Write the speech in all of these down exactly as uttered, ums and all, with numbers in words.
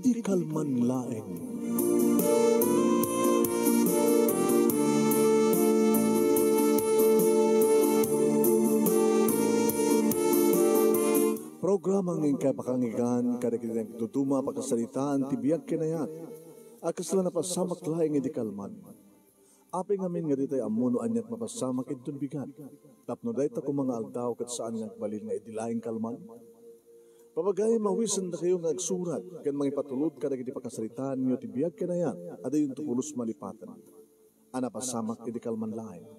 Di kalman laeng. Programa nga inkay pakanggan kadagiti nagduduma a pakasaritaan ti biag ken ayat a kasla napasamak laeng idi kalman. Apay ngamin nga ditay ammo no aniat mapasamak inton bigat, tapno dayta koma nga aldaw ket saan nga agbalin nga idi laeng kalman? Papagayam, mawisendakayo nga agsurat ken mangipatulod kadagiti pakasaritaanyo ti biag ken ayat a diyonto pulos malipaten a napasamak idi kalman laeng.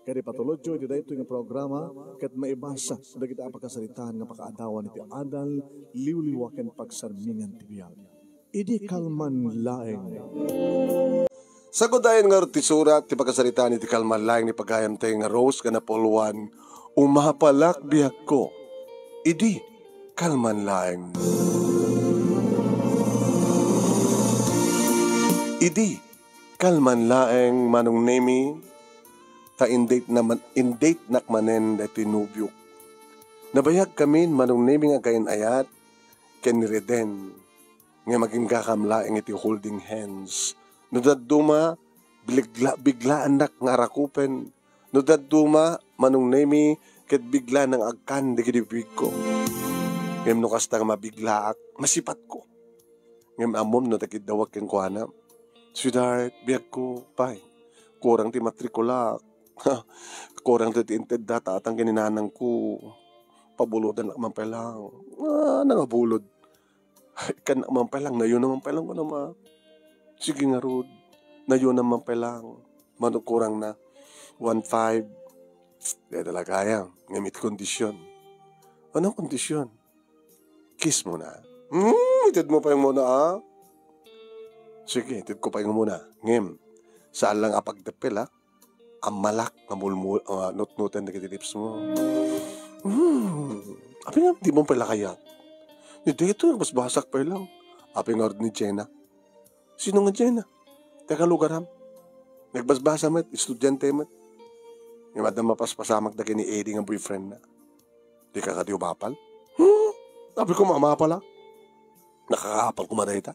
Ket ipatulodyo iti daytoy nga programa ket maibasa dagiti a pakasaritaan nga pakaadawan iti adal, liwliwa ken pagsarmingan ti biag. Idi kalman laeng. Sagudayen ngarud ti surat ti pakasaritaan iti kalman laeng ni pagayamtay nga Rose nga napulwan, Umapalak, biagko. Idi kalman laeng. Idi kalman laeng, Manong Nemi, ta indate naman, indate nak manen daytoy nobiok. Nabayag kamin, Manong Nemi, nga agayan-ayat ken ni Reden. Ngem aginggakam laeng iti holding hands. No dadduma, bigla, biglaannak nga arakupen. No dadduma, Manong Nemi, ket bigla nga agkan dagiti bibigko. Ngem no kasta nga mabiglaak, masipatko. Ngem ammom no takiddawak kenkuana. Sweetheart, biagko, pay. Kurang ti matrikulak. Kurang ti intedda ta atang ken ni nanangko. Pabulodan man pay lang. Ah, nangabulod. Ikkan man pay lang, nayon man pay lang, kunam a. Sige ngarud, nayon man pay lang. Mano kurang na? One five. Di talaga yan. Ngem iti kondisyon. Anong kondisyon? Kiss muna. Hmm, ited mo pay muna, ah. Sige, ited ko pay muna. Ngem, saan lang apagdepel, ah. Ammalak nga mulmul-, ah, nutnuten dagiti lips mo. Hmm. Apay nga, di mo pala kayat? Ni Deto, nagbasbasak pay lang. Apay nga ni Jenna. Sino nga Jenna? Taga lugaram. Nagbasbasa met, estudyante met. Nga madam mapaspasamak dagiti ni Eddie nga boyfriend na. Di ka kadi umapal? Hmm? Apay ko mamapal, ah. Nakakaapal ko madayta.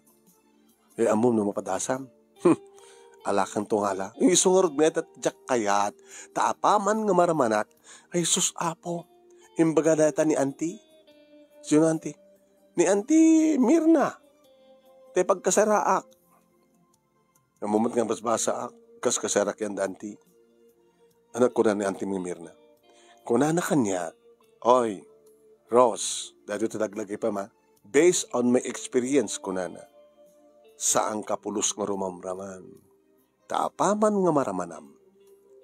Eh, ammom no mapadasam. Hmm. Alakan to nga ala. Isu ngarud nga ita diak kayat, ta apaman nga maramanak, ay sus, Apo. Imbaga dayta ni Auntie. Sino Auntie? Ni Auntie Mirna. Tay pagkasaraak. Ammom met nga basbasaak, kas kasarak yan da Auntie. Anak, kuna ni Auntie Mirna. Kunana kaniak, "Oy, Rose, daytoy ti laglagipem, ah. Based on my experience," kunana, "saanka pulos nga rumamraman. Ta apaman nga maramanam,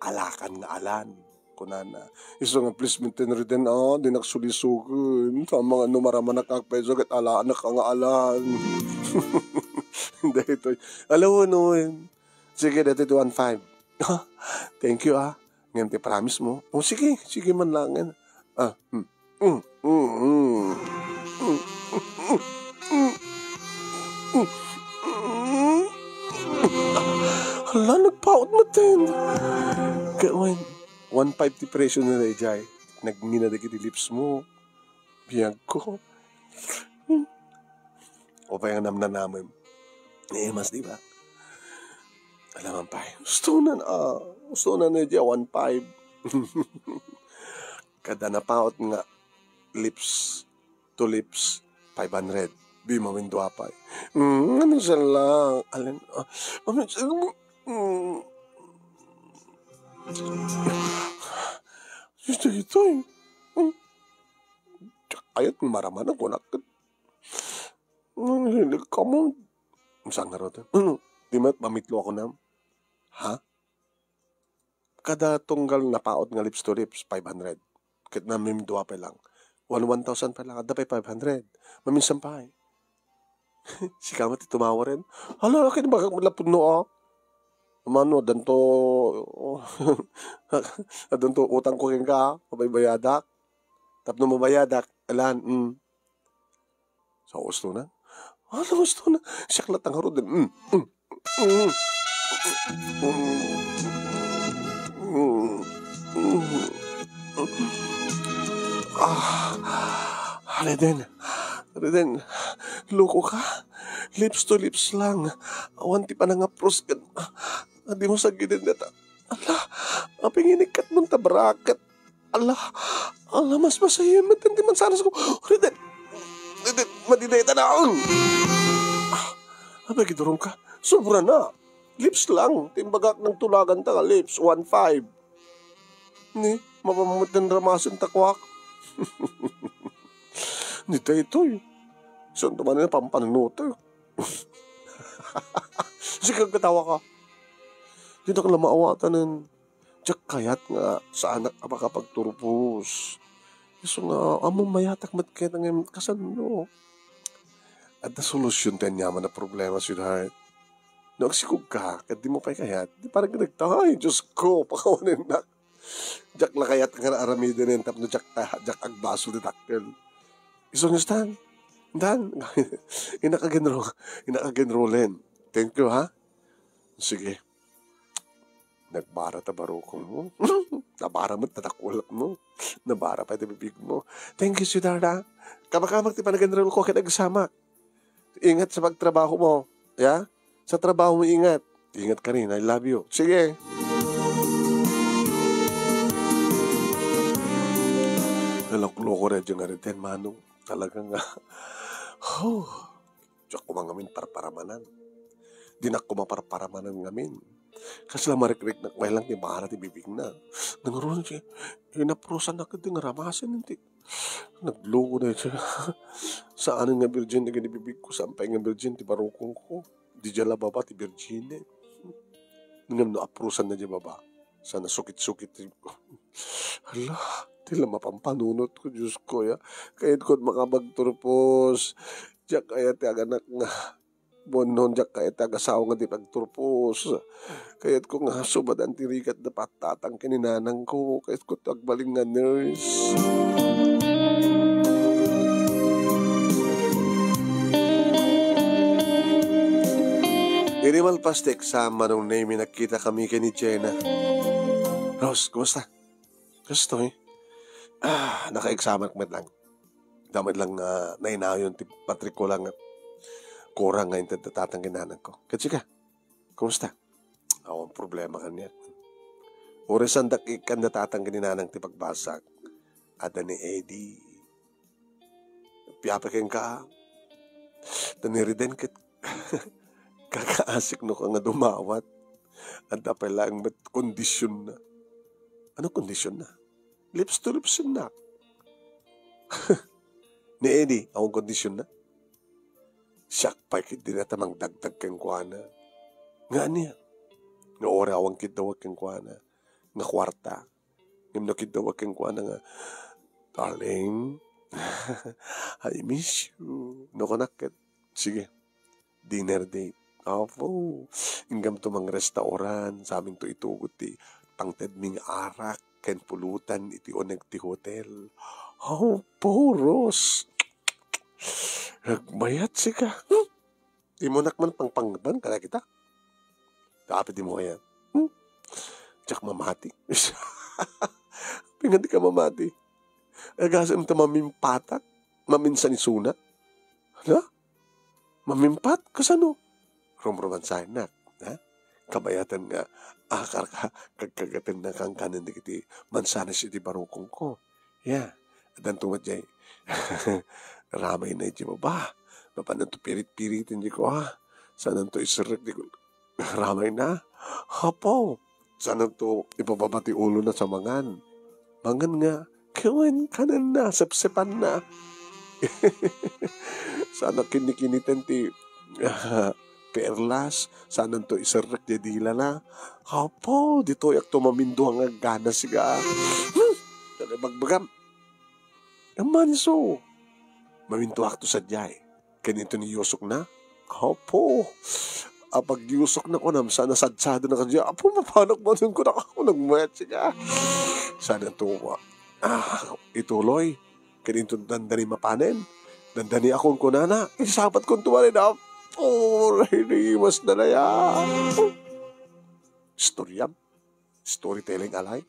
alakan nga alan," kunana. Isu nga, "Please, maintain, Reden, ah, dinak sulisugen. Sama nga no maramanak agpayso ket alanak nga alan." Daytoy. Ala, no, eh. Sige, daytoy ti one five. "Ah, thank you, ah. Ngem ti promise mo?" "Oh, sige, sige man lang, eh." Ah, hmm. Mm, mm, mm. Hala, nagpaot na ten. Kawen, one five ti presyo na dayjay. Nagmina dagiti lips mo. Biag ko. O pa yung namnanamem. Eh, mas di ba? Alam man pay. Gusto na na. Gusto na na dya, one five. Kada napaot nga lips to lips, five hundred. Di mawindua pay. Mm, ano siya lang? Alin? Ah, ano siya? Mm. Gusto ito eh. Mm. Ayat, marama na kunak. Ang hilig ka mo. Saan nga rin? Ano? Di mat mamitlo ako na. Ha? Kada tunggal napaot nga lips to lips, five hundred. Ket namimdua pa lang. One, one thousand pa lang. Adda pay five hundred. Maminsan pa eh. Sika met ti tumawaren. Hala, akin bakit lapud no, ah? Mano, adanto, adanto utang ko kenka, ah. Mabaybayadak. Tapno mabayadak, alan, mm. Sa gusto na? Ano gusto na? Siak la tangarod. Mm, mm, mm, mm, mm, mm. Ah, Reden. Reden, loko ka? Lips to lips lang. Awan ti panangapros ken, ah, di mo sagiden data. Ala, apay nga inikkat mo ta bracket? Ala, ala, mas masayem met ti mansanas ko. Reden, Reden, madideta na. Ah, apay, gidurong ka. Sobra na. Lips lang. Timbagak ng tulagan ta nga lips. One five. Ni, mapamamit ng ramasin takwak. Ni daytoy. Saan naman na pampanunuto? Sige, katawa ka. Di na ka lang maawatan ng diak kayat nga saanak a makapagturpos. Isu nga, amo mayatak met kayat nga kasano. Adda solusyon ti aniaman a problema, sweetheart. No agsikog ka, ket di mo pay kayat, di parang nagta-, ay, Diyos ko, pakawanen na. Diak la kayat nga aramiden tapno diak ta-, diak agbasol ti dakkel. Isu nga stan, dan, innak agenro-, innak agenrolen. Thank you, ha? Sige. Nagbara ta barukong mo. Nabara met ta dakulat mo. Nabara pay ta bibig mo. Thank you, sweetheart, ha? Kamakamak ti panagenrol ko ket agsamak. Ingat sa pagtrabaho mo. Ya? Sa trabaho mo, ingat. Ingat ka rin. I love you. Sige. Naloklo ko rin yung ariten, Manong. Talaga nga. Oh. Diak ko man ngamin parparamanan. Dinak ko maparparamanan ngamin. Kasla marikriknak may lang ti bara ti bibigna. Nangruna siya, inaprosan na kadi nga ramasin ti. Nagloko na siya. Saan nga virgin ti bibig ko, saan pa nga virgin ti barukong ko. Di jala baba ti virgin eh. Ngem no aprosan na di baba. Sana sukit-sukit ti, hala, ti la mapampanunot ko, Diyos ko, ya. Kayat ko makapagturpos. Diak kayat ti aganak nga. Bonnon, diak kayat ti agasawa nga di pagturpos. Kayat ko nga subadan ti rigat da pattatang ken ni nanang ko. Kayat ko ti agbalin nga nurse. Idi malpas ti exam, Manong Nemy, nagkita kami ken ni Jenna. Rose, kumusta? Kastoy? Ah, naka-examak met lang. Damo lang nga nainayon ti matrikula nga kurang nga inted da tatang ken ni nanang ko. Ket sika, kumusta? Awan problema kaniak. Uray saandak ikkan da tatang ken ni nanang ti pagbasag. Adda ni Eddie. Piapay kenka. Adda ni Reden ket kakaasik no ka nga dumawat. Adda pay laeng met kondisionna. Ano kondisionna? Lips to lips na. Ni Eddie, awan kondisionna. Siak pay ketdi dayta mangdagdag kenkuana. Nga ania? Nga uray awan kiddawag kenkuana nga kuarta. Ngem no kiddawag kenkuana nga, "Darling, I miss you." No kunak ket, "Sige, dinner date." Apo, inggamto mangrestaurant, saminto itugot ti pangtedming arak ken pulutan iti uneg ti hotel. Apo, Rose. Nagmayat sika. Hmm? Imunak man pangpangban kadagita. Tapit di mo kaya. Hmm? Diak mamati. Pingan di ka mamati. Agasem ta mamimpatak. Maminsan isuna. Hala? Mamimpat? Kasano? Rumrumansanak. Ha? Kabayatan nga akar ka, kagkagaten na kangkanan dagiti mansanas iti barukong ko. Ya, adanto met jay. Ramay na iti baba. Mapananto pirit-piriten di ko, ha? Sananto iserrek di ko. Ramay na. Hapo. Sananto ipababa ti ulo na sa mangan. Mangan nga, kawen kanan na, sepsepan na. Sana kinikiniten ti, ah, perlas. Sananto iserrek di dila na. Hapo, ditoy ak to maminduang aggana siga. Hmm, talabagbagam. Amanso, mamintuak to sadiay. Ken inton iyusok na, apo, apag iyusok na kunam, sana sadsado na kadiay. Apo, mapanak man yung kunak ako, nagmayat siya. Sana to, ah, ituloy. Ken inton dandani mapanen, dandani akon kunana, isapat kon tumarin, apo, rimas na na ya. Istorya. Storytelling alay.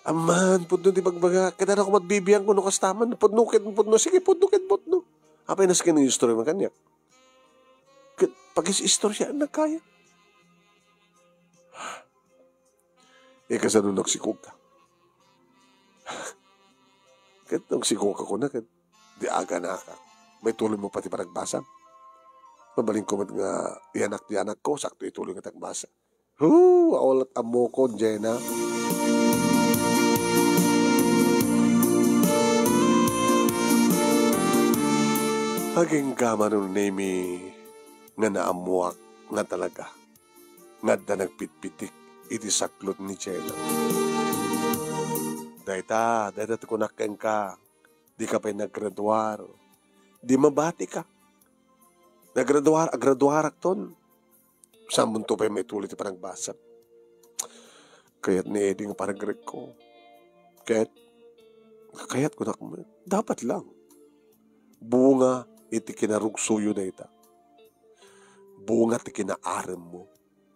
Aman, pudno ti bagbaga. Kada ako magbibiang kuno kastaman. Pudno ket pudno. Sige, pudno ket pudno. Apay nas ken istorya man kaniak. Ket pagis-istoryaannak kaya. Ikasano no agsikogka? Ket no agsikogka kuna, ket di aganaka. Maituloy mo pay ti panagbasam. Mabalinko met nga iyanak ti anakko, sakto ituloy nga ti agbasa. Hu, awalat ammokon, Jenna. Agingga man, Nemi, nga naammoak nga talaga nga adda nagpitpitik iti saklot ni Jenna. Dayta, dayta ti kunak kenka, dika pay naggraduar. Di mabatika. Naggraduar, agraduarakton. Samonto pay maituloy ti panagbasam. Kayat ni Eddie nga panagrekko. Ket, kayat kunak met, dapat lang. Bunga iti kinarugsoyo dayta. Bunga ti kinaaremmo.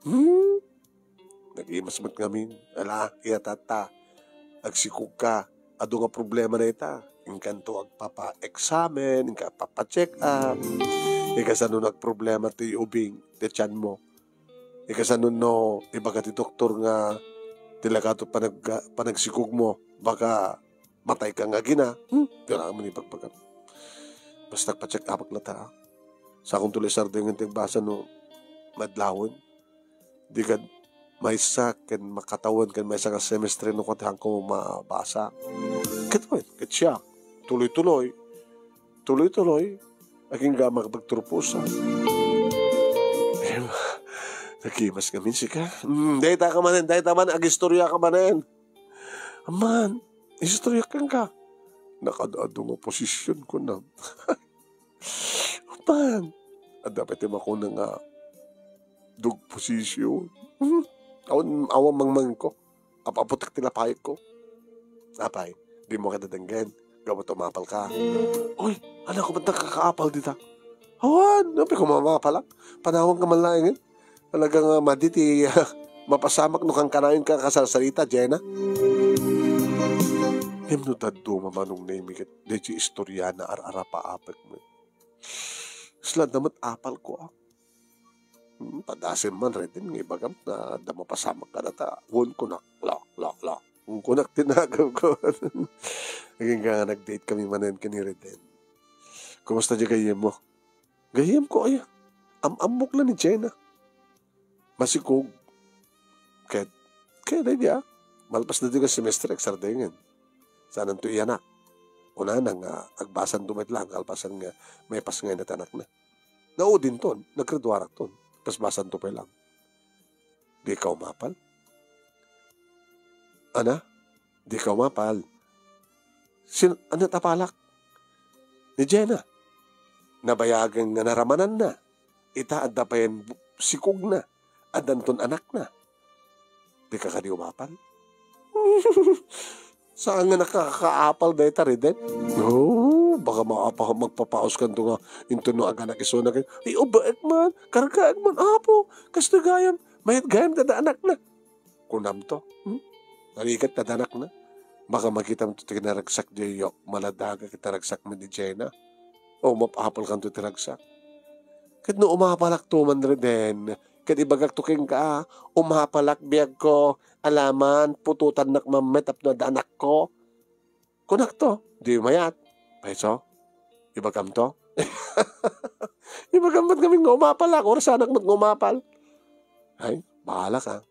Hmm? Nagimas met ngamin. Ala, iya tatta. Agsikogka. Adu nga problema dayta. Inkanto agpapa-examine, inka agpapa-check up. Ikasano no agproblema ti ubing, ti tiyan mo. Ikasano no ibaga ti doktor nga ti lakato panag-, panagsikog mo, baka matay ka nga gina. Hmm? Kailangan mo ni pagpagam. Basta agpa-check up latta, ah. Sakonto la isardeng ti agbasa no madlawen. Di kad maysa ken makatawen ken maysa nga semestre no kua ti haanko mabasa. Ket wen, ket siak, tuloy-tuloy, tuloy-tuloy, agingga makapagturposa. Nagimas ngamin sika. Hmm, dayta ka manen, dayta man, agistorya ka manen. Amman, istorya kenka. Nakaad-adu nga posisyon ko na. Apan, adda pay ti makuna nga dugposisyon. Hmm? Awan, awan mangmangko. Ap-aputek ti lapayko. Apay, di mo kada denggen. Gapu ta umapal ka. Oy, anak ko, ba't nakakaapal dita? Awan, apay ko mamapalak? Panawan ka man laeng, eh. Talaga nga madi ti mapasamak no kankanayon ka kasarsarita, Jenna. Ngem no dadduma, Manong Nemi, ket daydi istorya na ar-arapaapek met. Isla da met apal ko, ah. Hmm, padasem man, Reden, nga ibagam na da mapasamak ka data. Wen kunak, la, la, la. Wen kunak tinagaw ko. Agingga nga nag-date kami manen ken ni Reden. Kumusta di gayyem mo? Gayyem ko, aya. Am-ammok la ni Jenna. Masikog. Ket, ket daydi, ah. Malpas daydi nga semestre, agsardengen. Saananto iyanak. Kunana nga, agbasanto met lang, kalpasan nga, maipas nga inat anakna. Naudinton, naggraduarakton. Pasbasanto pay lang. Di ka umapal? Ana? Di ka umapal? Sin-, ano tapalak? Ni Jenna. Nabayagen nga naramananna. Ita adda payen bu-, sikogna. Addanton anakna. Di ka kadi umapal? Saan nga nakakaapal dayta, Reden? Oh, baka maapa-, magpapauskanto nga inton no aganak isuna ken, "Ay, ubaek man, kargaek man, apo. Kastoy gayam, mayat gayam dada anakna." Kunamto, hmm? Narigat dada anakna. Baka makitamto ti kinaragsak diay, maladaga ket naragsak met ni Jenna. O, mapapalkanto ti ragsak. Ket no umapalakto man, Reden, ket ibagakto kenka, umapalak biagko, alaman, putotannak man met tapno adda anakko. Kunakto, di mayat. Payso? Ibagamto? Ibagam met ngamin nga umapalak, orasanak met nga umapal. Ay, bahala ka.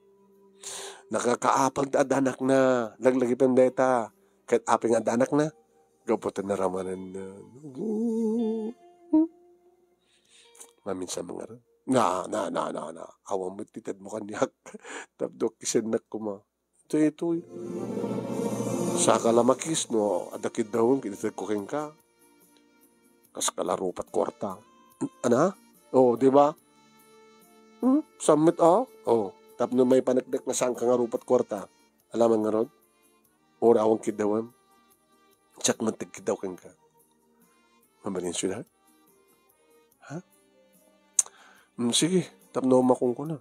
Nakakaapal da adda anakna, laglagipen dayta. Ket apay nga adda anakna, gapu ta naramananna. Maminsan mangarud. Na, na, na, na, na. Awan met ti tedmo kaniak. Tapno kisennak koma. Itoy, itoy. Saka la makis no adda kiddawen ket itedko kenka. Kas kala rupat kuarta. Ana? Oh, di ba? Hmm? Samet, oh? Oh, tapno maipaneknek nga saan ka nga rupat kuarta. Alaman ngarud? Uray awan kiddawem. Siak man ti agkiddaw kenka. Mabalin, sweetheart? Ha? Mm, sige, tapno makunkunan.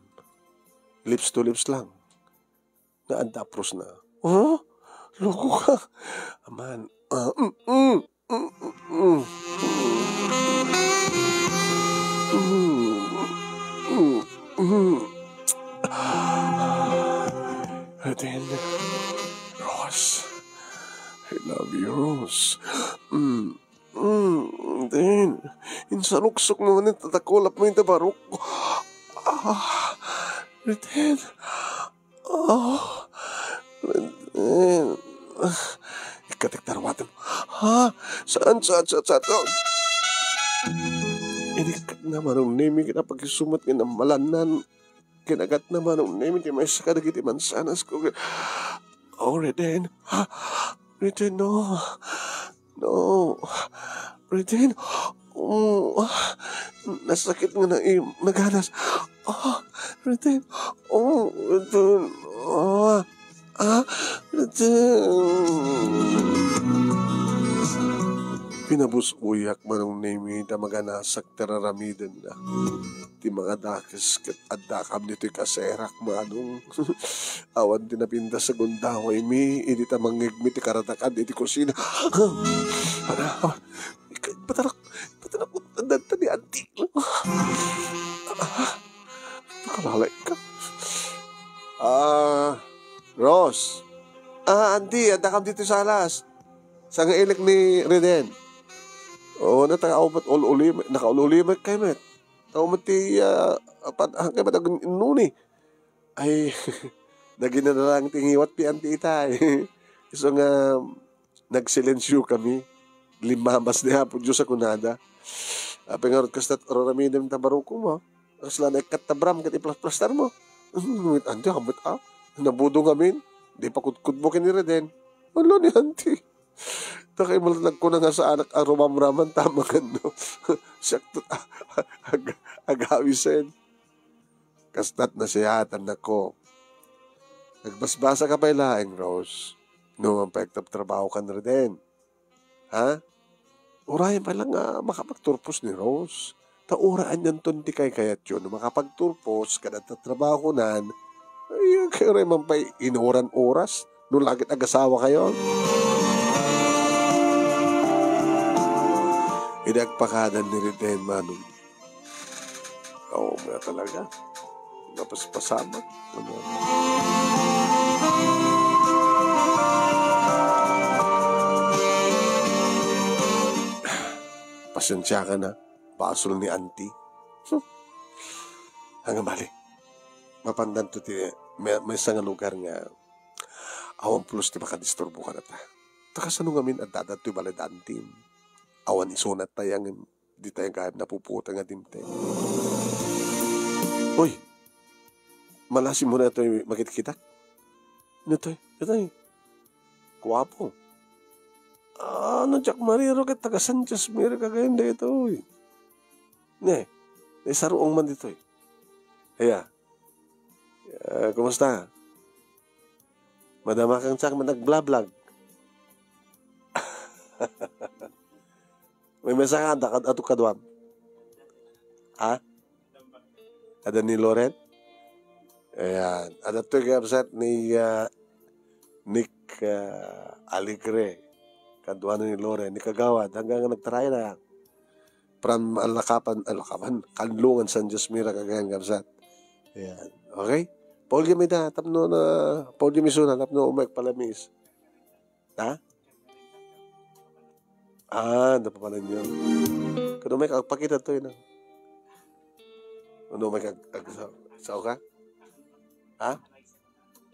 Lips to lips lang. Nga adda apros na. Oh? Loko ka? Aman. Ah, mm, mm, mm, mm, mm. Mm. Love you, Rose. Mm. Mm, Reden, insaruksok mo man ita, dakulap mo ita, barok. Ah, Reden. Ah, Reden. Ikkatek ta ruatem. Ha? Saan, saan, saan, saan? Inikkat na Manong Nemi, kinapagisumat nga namalannan. Kinagat na Manong Nemi ti maysa kadagiti mansanas ko. Oh, Reden. Ha? Reden, no. No. Reden. Oh, nasakit nga na, eh, naganas. Oh, Reden. Oh, Reden. Oh. Ah, Reden. Pinabus-oyak Manong Nemi ta maganasak ti ar-aramidenna. Ti mga dakes ket addakam ditoy kaserak, Manong. Awan ti napintas a gundawaymi, idi ta mangngegmi ti karadakad iti kusina. Ipatarak, ipatarak, adda ni Auntie. Ah, nakalalay ka. Ah, Rose. Ah, Auntie, addakam ditoy salas. Sangailik ni Reden. Oo, nata-, ubat ul-uli-, nakaul-ulimek kayo met. Tao met ti, ah, apan, ah, kay ba't agun-, nuni? Ay, naginadala ti ngiwat ti Auntie itay. Isu nga, nagsilensio kami. Limmamas ni Apo Dios a kunada. Apay ngarud kasta ar-aramidem ta barukmo? Kasla naikkat ta bram ket iplasplastar mo. Auntie, amet a. Nabudong amin. Di pa kudkudmo ken ni Reden. Ala ni Auntie. Ta kay malagkuna nga saanak a rumamraman ta maganno. Siak to ag-, agawisen. Kasta't nasiyaatannako. Nagbasbasa ka pay laeng, Rose. No, man pay agtrabtrabaho kan Reden. Ha? Urayen pay lang nga makapagturpos ni Rose. Ta uray anianton ti kaykayatyo no makapagturpos kada tatrabaho kunan. Ay, kayo ray man pay inuran oras. No lagit agasawa kayo. Idi agpakadan ni Reden, Manong. Oo nga talaga. Napaspasamak. Ano? Pasensya ka na. Basol ni Auntie. Hmm. Ang bali. Mapandanto ti may, maysa nga lugar nga awan pulos ti makadisturbo kadata. Ta kasano ngamin adda datoy balay da Auntie? Awan isuna tayo ngem di tayo gayam napuputang nga dimteng. Uy! Malasi mo na ito'y makitkitak? Natoy, natoy. Guapo. Ah, no, Jack Mariro ket taga Sanchez Mira Cagayan daytoy. Ne, naisaruang man ditoy. Aya. Ah, kumusta? Madama kang siak man agblablag. May mensahe ka, adda kad-, adda kaduam? Ha? Adda ni Loren? Ayan. Adda to kay absent ni, ah, Nick, ah, Alegre. Kaduan ni Loren. Ni Kagawad. Hanggang nagtry na. From Alakapan, Alakapan, Kanlungan, San Jose Mira, Cagayan, kabsat. Ayan. Okay? Pauli mi da, tapno na, pauli mi suna, tapno umek pala, miss. Ha? Ah, napapanan nyo. Kano may kagpakita to, yun, ah. Ano may kag-, ag-, sa, sao ka? Ha?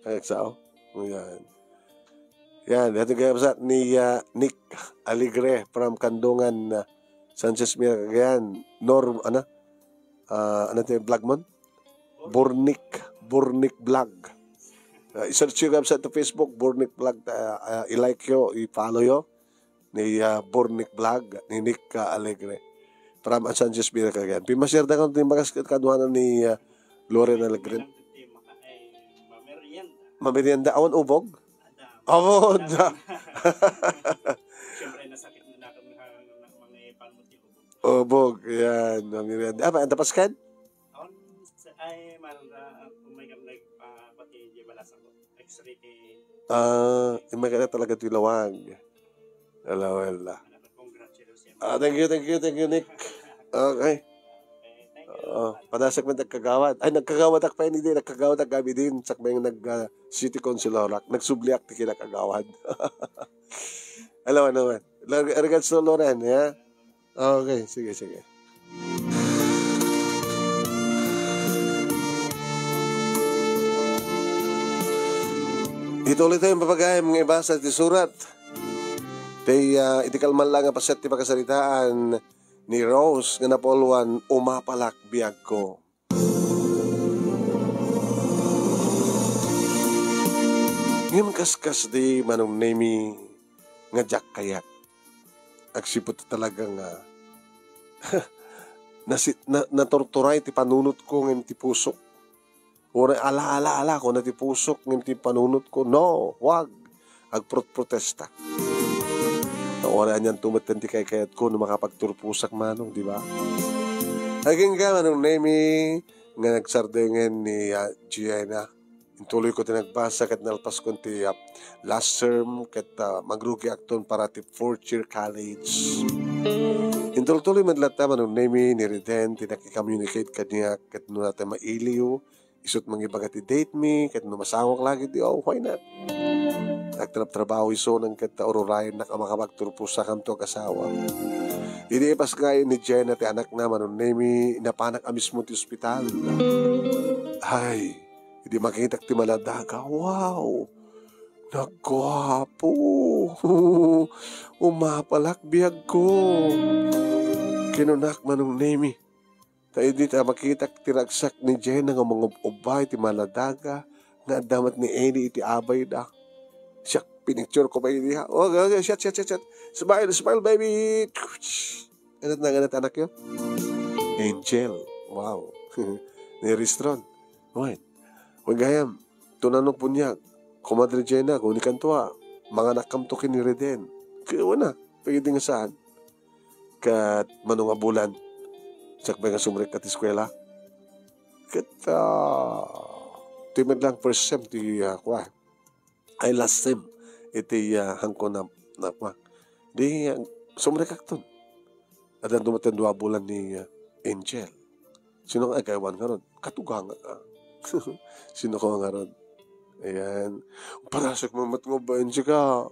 Ay, sao? Ayan. Yan, dito kayo sa ni, ah, Nick Alegre from Candungan, ah, Sanchez Mira, Cagayan. Nor, ano? Ah, ano to yung vlog mo? Burnik, Burnik Vlog. Ah, i-search nyo sa Facebook, Burnik Vlog. Ah, ah, i-like nyo, i-follow nyo ni, ah, Burnik Vlog, ni Nick, ah, Alegre. From Sanchez Mira, Cagayan. Pimashare da kung timbang kas-, kaduanan ni, ah, Loren Alegre. Mamerienda. Awan ubog? Awan. Siyempre, nasakit na natin mga, mga, mga palmot yung ubog. Ubog, yan. Mamerienda. Ah, ang tapas kan? Awan, sa, ay, marang na, kung may kam-, nagpapati, di ba, lasa ko? X-ray kay Ah, yung maganda talaga ti lawag. Ala, wala. Congratulations. Ah, thank you, thank you, thank you, Nick. Okay. Okay, thank you. Oo, padasek man nagkagawad. Ay, nagkagawad ak pa ini, di, nagkagawad ak gabi din. Sakbay nag, ah, city councilor ak. Nagsubliak ti kinakagawad. Hello, ano man. Lar-, regards to Loren, ya? Okay, sige, sige. Ituloy tayo, papagayam nga ibasa ti surat. Tay, ah, iti kalman lang nga paset ti pakasaritaan ni Rose nga napulwan, umapalak biagko. Ngem kaskasdi, Manong Nemi, nga diak kayat. Agsipud talaga nga nasi-, na-, naturturay ti panunotko ngem ti pusok. Uray ala, ala, ala, kuna ti pusok ngem ti panunotko, no, wag. Agprotprotesta. Uray anian to met ti kaykayatko no makapagturposak manong, di ba? Agingga, Manong Nemi, nga nagsardengen ni, ah, Gianna. Intuloyko ti nagbasa ket nalpaskon ti, ah, last term ket, ah, magrugiakton para ti fourth year college. Intultuloy met latta, Manong Nemi, ni Reden ti naki-communicate kaniak ket no natay mailiw, isut' mangibaga ti date mi, ket no masangok la ketdi, oh, why not? Agtrabtrabaho isu nang ket ururayennak a makapagturposakanto agasawa. Idi ipasngay ni Gianna ti anakna, Manong Nemi, napanak a mismo ti ospital. Ay, idi makitak ti maladaga, wow! Nagguapo! Umapalak biagko! Kinunak, Manong Nemi. Ta idi ta makitak ti ragsak ni Gianna nga mangub-ubba iti maladaga, nga adda met ni Eddie iti abayda. Siak, pinictureko pay idi, ha. Oh, oh, oh, shot, shot, shot, shot. Smile, smile, baby. Anat na, anat anakyo? Angel. Wow. Ni Ristron. Wen. Wen gayam. Tunano puniak. Komadre Gianna, kunikanto a. Manganakkamto ken ni Reden. Kaya na. Pwede nga saan. Ket mano nga bulan, siak pay nga sumrekka ti eskuela. Ket, ah, ti met lang first sem ti, ah, kua, ay, last sem iti, ah, hangko na, na kua. Di, ah, sumrekakton. Adda dumaten dua bulan ni, ah, Angel. Sino nga agaywan ngarud? Katugangak, ah. Sino ko ngarud? Ayan. Parasek mo met nga baen sika.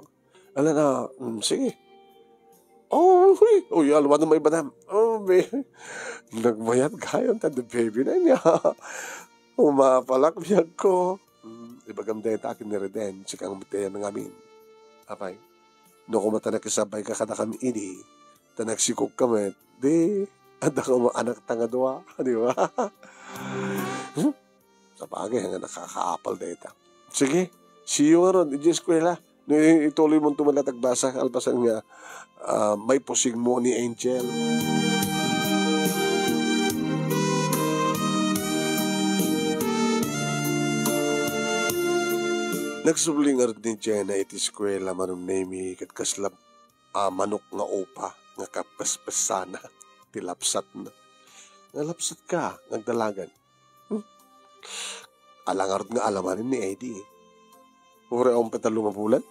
Ala na, mm, sige. Oh, uy, uy, alwa na may badam. Oh, be. Nagmayat gayon ta the baby na niya. Umapalak biagko. Mm, ibagam dayta akin ni Reden, sikang bitayan ngamin. Apay, no kumata nakisabay ka kada kami idi, ta nagsikog ka met, di, adda ka mo anak ta nga dua, di ba? Hmm? Sabagay, nga nakakaapal dayta. Sige, see you ngarud, idiay eskuela. No, i-, ituloy mo to man agbasa, kalpasan nga, ah, may pusing mo ni Angel. Nagsubli ngarud ni Gianna iti eskuela, Manong Nemi, ket kasla, ah, manok nga upa nga kapespesana ti lapsatna. Nga lapsat ka, nga agdalagan. Hmm. Ala ngarud nga alamanen ni Eddie. Uray awan pay tallo nga bulan.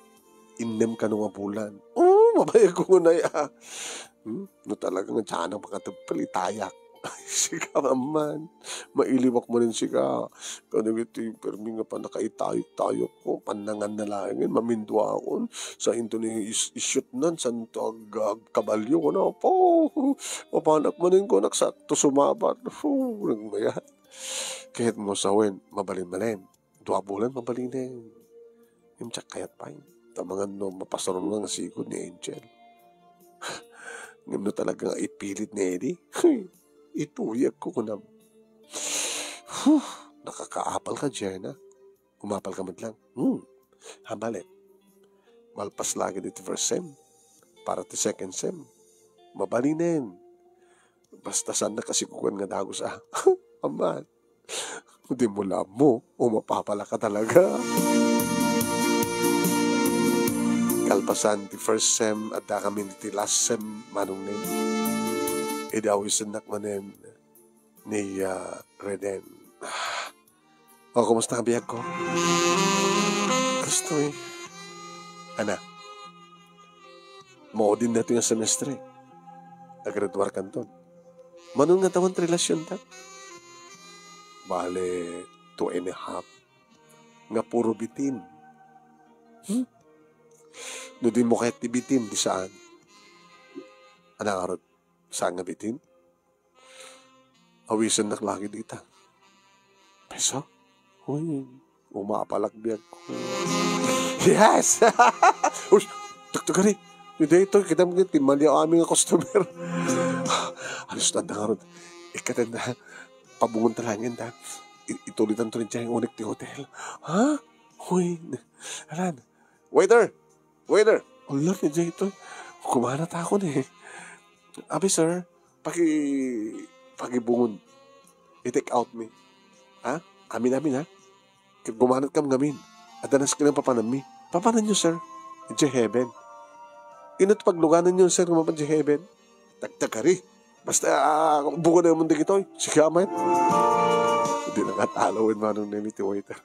Innem kano nga bulan. Oh, mabayag ko ngunay, ah. Hmm? No talaga nga diak makatepel, itayak. Ay, sika man. Mailiwak manen sika. Kadagiti permi nga pannakaitayok-tayok ko. Pannangan na laengen, maminduakon. Sa into ni is-, isyutnan, santo ag-, agkabalyo ko na. Po, mapanak manen ko, naksa-, to sumabat. Fu, nagmaya. Ket mo sawen, mabalin manen. Dua bulan, mabalinen. Ngem diak kayat pay. Ta mangan no mapasarum nga sigud ni Angel. Ngem no talaga nga ipilit ni Eddie, ituyek ko kunam. Huh, nakakaapal ka, Gianna. Umapal ka met lang. Hmm. Hambalet. Malpas lagi diti first sem. Para ti second sem. Mabalinen. Basta saan nakasikugan nga dagus, ah. Aman. Di mo lammo, o mapapala ka talaga. Kalpasan ti first sem, adda kami ti last sem, Manong Ned. Idi awisennak manen ni, ah, Reden. Ah. O, kumusta ang biag ko? Kastoy. Ana, maudin na ito yung semestre. Agraduar kanton. Manon nga tawen ti relasyon ta? Bale, two and a half. Nga puro bitin. Hmm? No dimo kayat ti bitin, di saan. Ania ngarud? Saan nga bitin? Awisennak lagi dita. Peso? Uy, umapalak biagko. Yes! Uy, tagtagari. Ni daytoy, kita mo ti maliaw amin nga customer. Alis na ngarud. Ikatan na. Pabungon ta langin ta. I-, itulitan to ni Jeng unik ti hotel. Ha? Uy, alan. Waiter! Waiter! Ala, ni daytoy. Kumanat ako ni. Abi, sir, paki-, pakibungon. I-take out mi. Ha? Amin, amin, ha? Ket gumanatkam ngamin. Adda nasken a papananmi. Papananyo, sir? Idiay heaven. Inut paglugananyo, sir, nga mapan idiay heaven. Tagtagari. Basta, ah, bungonem dagitoy. Sige, amet. Di nakatalawen manong Nemi ti waiter.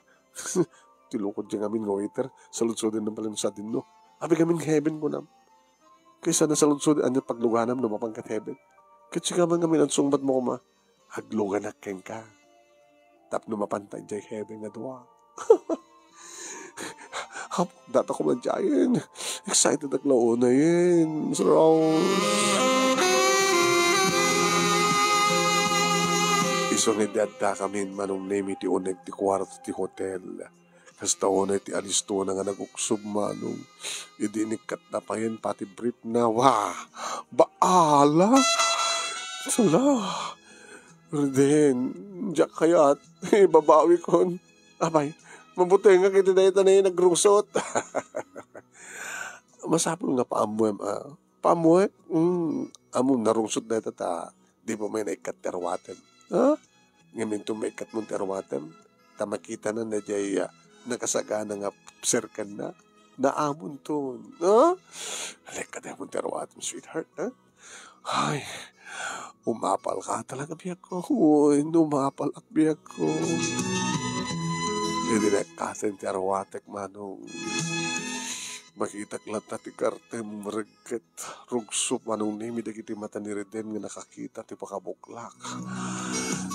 Ti lukod diay ngamin nga waiter, saludsoden na pala no sadinno. Abi ngamin nga heaven kunam. Kaysa nasaludsod, ania pagluganam no mapan kat heaven? Ket sika man ngamin, ansungbat mo koma, agluganak kenka. Tapno mapanta idiay heaven nga dua. Apo, data ko man diayen. Excited ak la unayen, Miss Rose. Isu nga idi addakamin manong Nemi ti uneg ti kuarto ti hotel. Kasta unay ti alistona nga naguksob manong. Idi inikkat na payen pati brief na. Wah! Baala! Sala! Reden, diak kayat. Ibabawikon. Apay, mabutengak iti dayta nga nagrungsot. Masapul nga paammuem, a. Paammuek? Mm, ammom, narungsot dayta ta di pa met naikkat ti aruatem. Ha? Ngem inton maikkatmon ti aruatem, ta makitana daydiay, a, nakasagana nga serkanna. Naamonton. Ha? Alekka, di amon ti aruatem, sweetheart, ha? Ay, umapal ka talaga, biagko. Uy, umapal ak, biagko. Idi naikkaten ti aruatek, manong. Makitak latta ti kartem, reg-, ket rugsop manong Nemi dagiti mata ni Reden nga nakakita ti pakabuklak.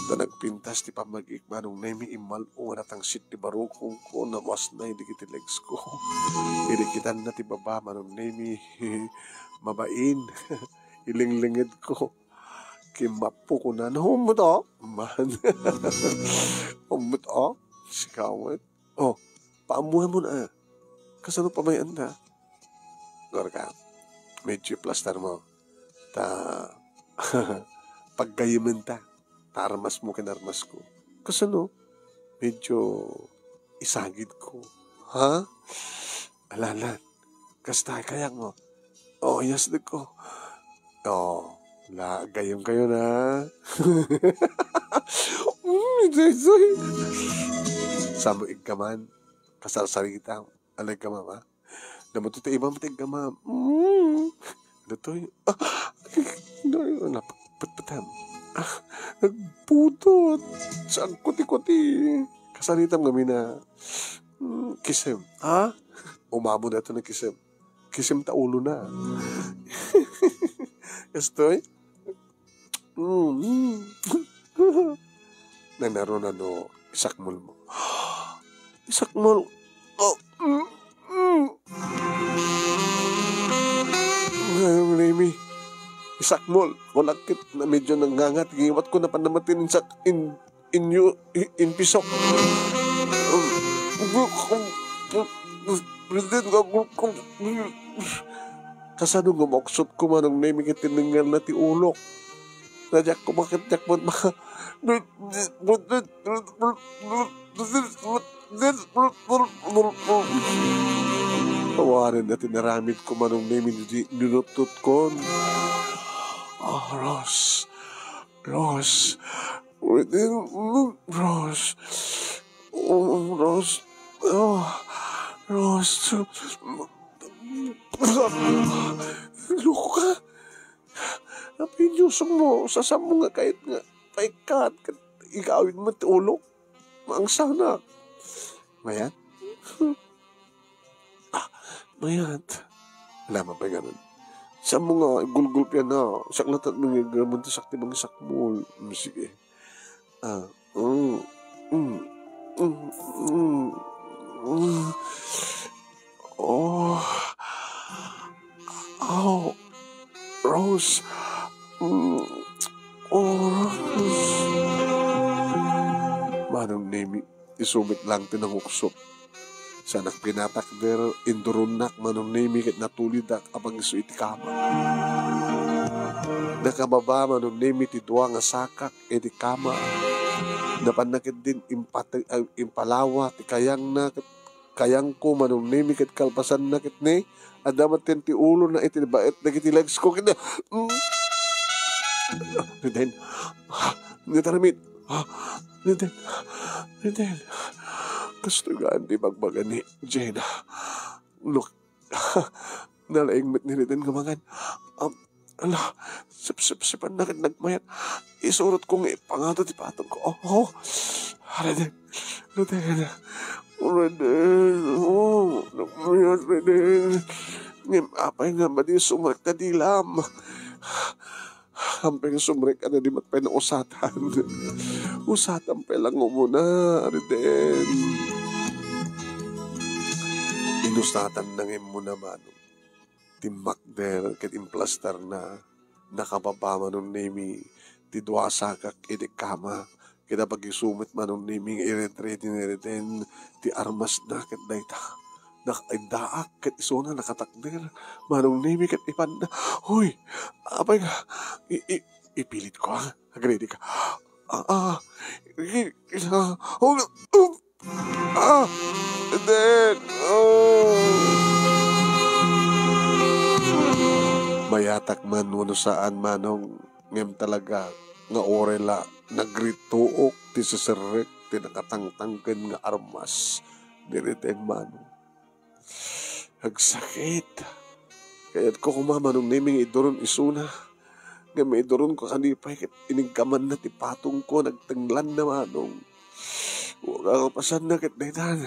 Ta nagpintas ti pammag-ik manong Nemi, immal-o nga natangsit ti barukongko, namasnay dagiti legsko. Idi kitanna ti baba manong Nemi, mabain, ilinglingedko. Kimmappo kunan, "Humot a?" Man. "Humot a?" Sika met. "O, paammuemon a. Kasano pay mayat?" Gorka, medyo iplastar mo. Ta, paggayemen ta. Ta armas mo ken armas ko. Kasano? Medyo isagid ko. Ha? Ala, ala. Kasta, kayak mo. O, yes, dek ko. O, la, gayem kayo na. Mm, Joy, Joy. Samo iggaman. Kasarsarita. Alay ka, mama. Damo ti iba mo ti iggaman. Mm. Datoy. Ah, no, napatpatam. Ah, nagputot. Saan kuti-kuti. Kasaritam kami na. Mm, kisem. Ha? Umamo na ito na kisem. Kisem ta ulo na. Estoy? Mm. Nangnaro na no isakmol mo. Isakmol. O, mm, mm. Ay, Remy. Isakmol. Wala ket na medyo nangangat. Giwat ko na panamatin insak-, in-, inyo, i-, inpisok. Kasano nga maksot ko manong Nemi ket tinengngelna ti ulok? Nga diak kumakit, diak met maka-, Awanen na ti naramid ko manong Nemi, di ninutnotkon. Ah, Ros. Ros. Within, Ros. Oh, Ros. Oh, Ros. Luka. Apay, Dios mo, sasamo nga kayat nga paikkat, ket igawid mo ti ulok. Maangsanak. Mayat? Ah, mayat. Alam mo pay ngarud. Saan mo nga gulgulpian na, saknatan mo nga gramon ti sakti mangisakmol. Mm, sige. Ah, mm, mm, mm, mm, mm. Oh. Oh, Rose. Mm. Oh, Rose. Manong Nemi, isu met lang ti nanguksot. Saanak pinatakder, induronnak Manong Nemi ket natuloydak a pangisu iti kama. Nakababa Manong Nemi ti dua nga sakak iti kama. Napanna ketdin impate-, ah, impalawa ti kayangna ket kayangko Manong Nemi ket kalpasanna ket ne, adda met ti ulona iti baet dagiti legs ko ket ne, mm. Reden, ni Tarmit, Reden, Reden, kastoy gaan ti bagbaga ni Jenna. No, nalaing met ni Reden nga mangan. Am, ala, sipsipsipan na ket nagmayat. Isurot ko nga ipangado ti patong ko. Oh, oh. Reden, Reden, Reden. Oh, nagmayat, Reden. Ngem apay nga madi sumrek ta dilam? Ampay nga sumrek a nadi met pay nausatan. Usatan pay lang umuna, Reden. Inusatan na nga immuna, Manong. Timmakder ket implasterna. Nakababa Manong Nemi ti dua sakak iti kama. Ket apag-isu met Manong Nemi nga ired-ready ni Reden ti armasna ket dayta. Nakaiddaak ket isuna nakatakder. Manong Nemi ket ipanna. Hoy, apay nga, i-, i-, ipilit ko, ha? Agredi ka. Ah, ah, i-, i-, ah, oh, um, ah, Reden, oh. Mayatak man wenno saan, Manong, ngem talaga nga uray la nagrituok ti siserrek ti nakatangtangken nga armas ni Reden, Manong. Agsakit. Kayatko koma Manong Nemi nga iduron isuna. Ngem maiduronko kadi pay ket inigkamanna ti patongko, nagtenglanna, Manong. Kalpasanna ket daytan.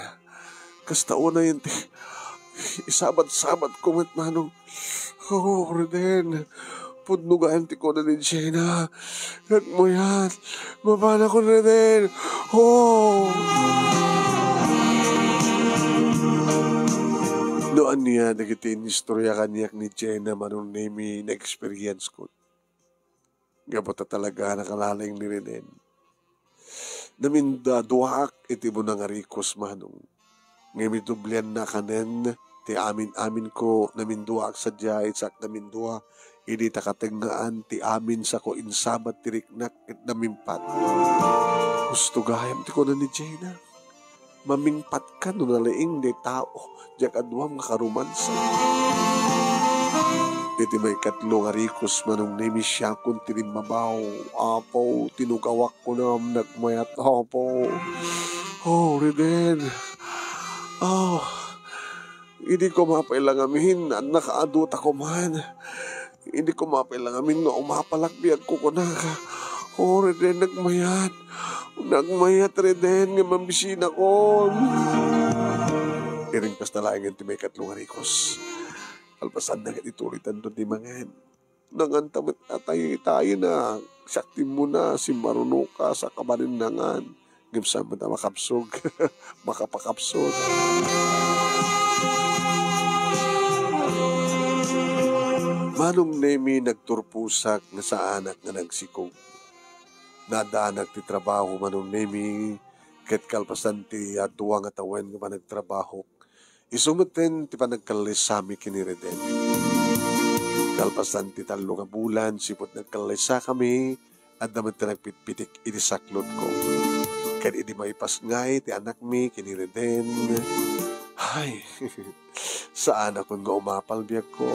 Kasta unayen ti isabat-sabatko met, Manong. Oh, Reden. Pudno gayam ti kuna ni Jenna. Nagmayat. Mapanakon, Reden. Oh. No ania dagiti inistorya kaniak ni Jenna, Manong Nemi, na-experience ko. Gapu ta talaga nakalaing ni Reden. Namindaduaak iti buna nga rikos, Manong. Ngem idublianna kanen ti amin-aminko, naminduaak sadiay, sak namindua, idi ta katengngaan ti amin sako insabat ti riknak ket namingpat. Husto gayam ti kuna ni Jenna. Mamingpatka no nalaing diay tao, diay kaduam nga karomansa. Iti maikatlo nga rikos, Manong Nemi, siakon ti limmabaw. Apo, tinugawak kunam, nagmayat, Apo. Oh, Reden. Oh, idi koma pay la ngamin, nakaadu ta koman. Idi koma pay la ngamin nga umapalak biagko, kunak. Oh, Reden, nagmayat. Nagmayat, Reden, nga mambisinakon. Iring kasta laengen ti maikatlo nga rikos. Kalpasanna ket ituloytanto ti mangan. Nanganta met a tayo-tayo na. Siak ti muna, simmarunoka, sa kabanin nangan. Ngem saan met a makapsog. Makapakapsog. Manong Nemi, nagturposak nga saanak nga nagsikog. Naaddanak ti trabaho, Manong Nemi, ket kalpasan ti a dua nga tawen nga panagtrabahok, isu metten ti panagkallesami ken ni Reden. Kalpasan ti tallo nga bulan, sipud nagkallesakami, adda met ti nagpitpitik iti saklotko. Ken idi maipasngay ti anakmi ken ni Reden, ay, saanakon nga umapal biagko.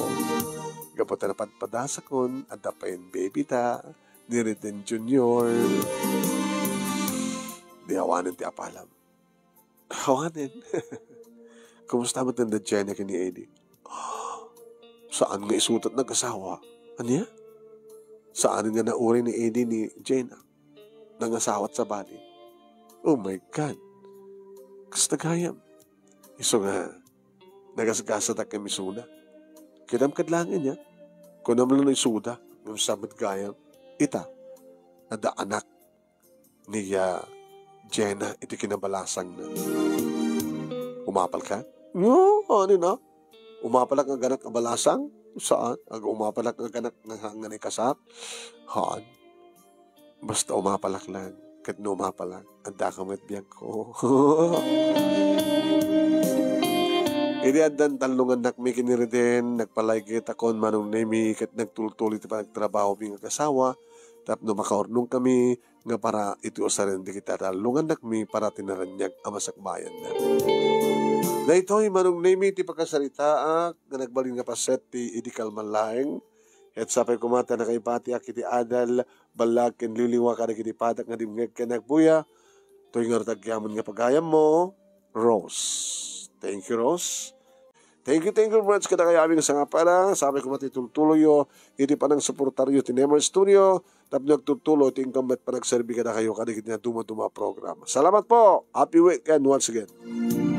Gapu ta napadpadasakon, adda payen baby ta, ni Reden Junior. Di awanen ti apalam. Awanen. Kumusta met ni Jenna ken ni Eddie? Saan nga isuta ti nagasawa? Ania? Saanen nga nauray ni Eddie ni Jenna? Nangasawat sabali. Oh my God. Kasta gayam. Isu nga, nagasgasadak ken isuna. Kitam kad laeng ania? Kunam la no isuda, ngem saan met gayam. Ita, adda anak ni, ah, Jenna iti kinabalasangna. Umapalka? No, ania na? Umapalak nga agganak a balasang? Saan? Aga umapalak nga ganak nga, nga naikasak? Haan. Basta umapalak lang. Ket no umapalak, adda ka met biagko. Idi addan tallongannakmi ken ni Reden, nagpalaygit akon Manong Nemi ket nagtultuloy ti panagtrabahomi nga agasawa tapno makaurnongkami nga para iti usaren dagiti tallongannakmi para ti naraniag a masakbayanna. Daytoy, Manong Nemi, ti pakasaritaak nga nagbalin nga paset ti idi kalman laeng. Ket sapay koma ta nakaibatiak iti adal, ballag ken liwliwa kadagiti padak nga dimngeg ken agbuya. Toy ngarud agyamon nga pagayammo, Rose. Thank you, Rose. Thank you, thank you very much kadakayo amin nga sangapara. Sapay koma ti tultuloyyo iti panangsuportaryo ti Nemer Studio tapno agtultuloy ti inka met panagserbi kadakayo kadagiti nadumaduma a programa. Salamat po. Happy weekend once again.